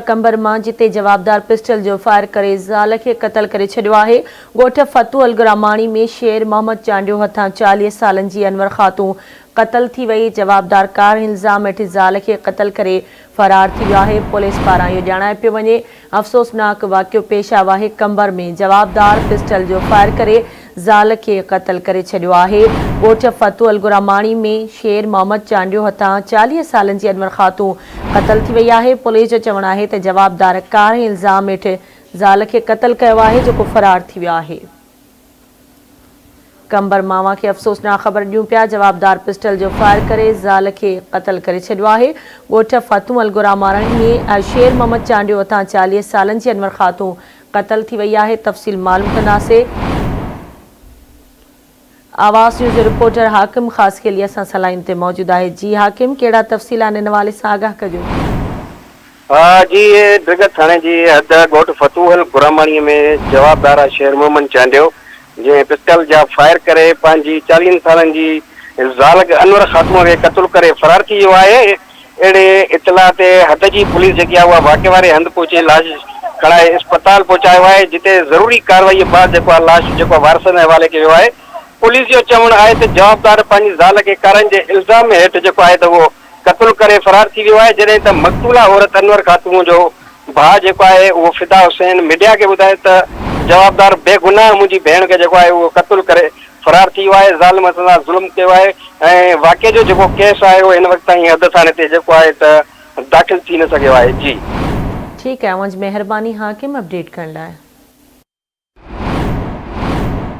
قمبر مان جتي جوابدار پسٽل جو فائر ڪري زال کي قتل ڪري ڇڏيو آهي. ڳوٺ فتح الگراماڻي ۾ شير محمد چانڊيو هٿان 40 سالن جي انور خاتون قتل ٿي وئي، جوابدار ڪارنهن الزام هيٺ زال کي قتل ڪري فرار ٿي ويو آهي، پوليس پاران اهو ڄاڻايو پيو وڃي افسوسناڪ واقعو پيش آيو آهي، قمبر ۾ جوابدار پسٽل جو فائر ڪري زال کي قتل ڪري ڇڏيو آهي، ڳوٺ فتح الگراماڻي ۾ شير محمد چانڊيو هٿان 40 سالن جي انور خاتون قتل ٿي وئي آهي، پوليس جو چوڻ آهي ته جوابدار ڪارنهن الزام هيٺ زال کي قتل ڪيو آهي جيڪو فرار ٿي ويو آهي. قمبر ماما کي افسوسناڪ خبر ڏيون پيا، جوابدار پسٽل جو فائر ڪري زال کي قتل ڪري ڇڏيو آهي، ڳوٺ فتح الگراماڻي ۾ شير محمد چانڊيو هٿان 40 سالن جي انور خاتون قتل ٿي وئي آهي، تفصيل معلوم ڪنداسين. آواز نيوز جو رپورٽر حاڪم خاصخيلي اسان سان لائين تي موجود آهي، جي حاڪم ڪهڙا تفصيل آهن ان حوالي سان آگاهه ڪجو. جي ڊگهه ٿاڻي جي حد ڳوٺ فتوحل گراماڻي ۾ جوابدار شير محمد چانڊيو جنهن پسٽل جا فائر ڪري پنهنجي چاليهن سالن جي زال انور خاتون کي قتل ڪري فرار ٿي ويو آهي اهڙي اطلاع تي حد جي پوليس جيڪي آهي اها واقعي واري هنڌ پهچي لاش کڻائي اسپتال پهچايو آهي جتي ضروري ڪارروائي بعد جيڪو آهي لاش جيڪو آهي وارثن حوالي ڪيو ويو آهي پوليس جو چوڻ آهي ته جوابدار پنهنجي زال کي ڪارن جي الزام هيٺ جيڪو آهي ته اهو قتل ڪري فرار ٿي ويو آهي جڏهن ته مقتوله عورت انور خاتون جو ڀاء جيڪو آهي اهو فدا حسين ميڊيا کي ٻڌايو ته جوابدار بيگناهه منهنجي ڀيڻ کي جيڪو آهي اهو قتل ڪري فرار ٿي ويو آهي ظالم اسان سان ظلم ڪيو آهي ۽ واقعي جو جيڪو ڪيس آهي اهو هن وقت تائين حد ٿاڻي تي جيڪو آهي ته داخل ٿي نه سگهيو آهي جي. ٺيڪ آهي اوهان جي مهرباني حاڪم اپڊيٽ ڪرڻ لاء.